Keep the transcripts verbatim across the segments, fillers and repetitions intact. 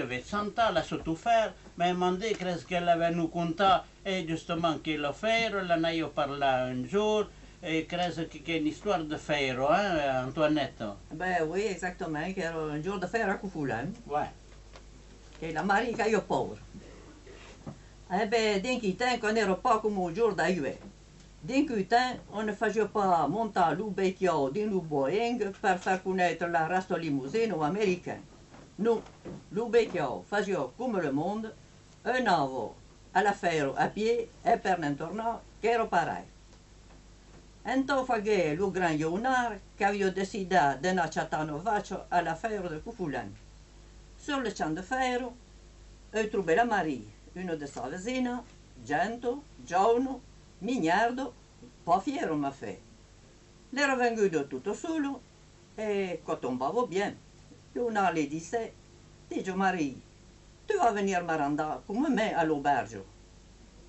Vètz chantar, la sota fèr, mè mandé, cres que la vèn nos contar, e justament que la fèra, l'anèi parlar un jorn, e cres que, qu'es una istòria de fèra, hein, Antoinette? Ben oui, exactament, qu'èra un jorn de fèra a Cofolan. Ouais. Que la Marie qu'aviá paur. E ben, dinc un temps, que n'èra pas coma au jorn d'aué. Dinc un temps, on ne fasiá pas montar lo bestiau dins lo Boeing per far conèisser la raça limousin au Americain. Non, lo bestiau fasiá coma le monde, e anava a la fèra a piè e per ne'n tornar, qu'èra parelh. Entau faguèt lo grand Jonard qu'aviá decidat d'anar chatar una vacha a la fèra de Cofolan. Sur le champ de fèra, eu trobèt la Marie, una de sas vesinas, genta, jauna, minharda, pas fièra, ma fe. L'èra venguda tota sola e quò tombava bien. Jonard li disèt: Diga, Marie, tu vas venir marandar coma me a l'aubèrja.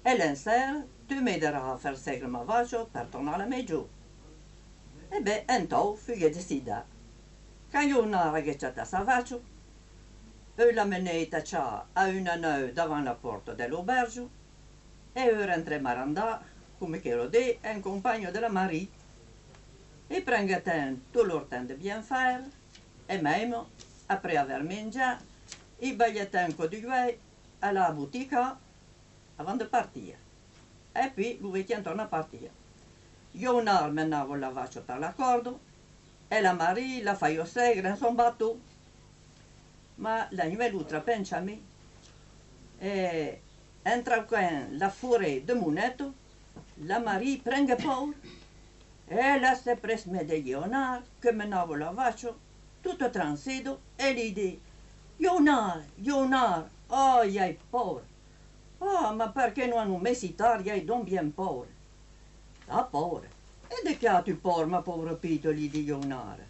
E l'ensèra, tu m'aidaràs a far sègre ma vacha per tornar a la maison. E ben, entau fuguèt decidat. Quand Jonard aguèt chatat sa vacha, eu la menèt tachar a un anèu davant la pòrta de l'aubèrja, e eu rentrèt marandar, coma qu'èra dit, en companha de la Marie. I prenguèt tot lor temps de bien far, e mème, après aver minjat, i balhèt enquò duèi a la botica avant de partir. E puei lo vesián tornar partir. Jonard menava la vacha tar la còrda, e la Marie la fasiá sègre en son baton. Mas la nuèch lo trapèt en chamin, e en traucant la forêt de Moneta, la Marie prenguèt paur. E la se presmèt de Jonard que menava la vacha, tota transida, e li ditz: Jonard, Jonard, ò, i ai paur! Ah, mas perqué non nos messitar, i ai donc bien paur. T'as paur? E de qué as-tu paur, ma paura pita? Li ditz Jonard.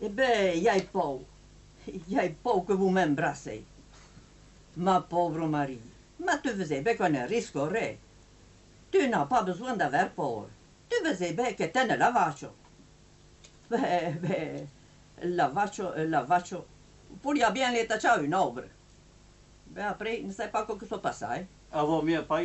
E ben, i ai paur, i ai paur que vos m'embrassètz. Ma paura Marie, mas tu veses ben que ne risca ren. Tu n'as pas besoin d'aver paur. Tu veses ben que tene la vacha. Ben, ben, la vacha, la vacha, poriá bien li tachar un aubre. Ben, après, ne sai pas quò que se passa, hein. Ah, vaut mieux pas,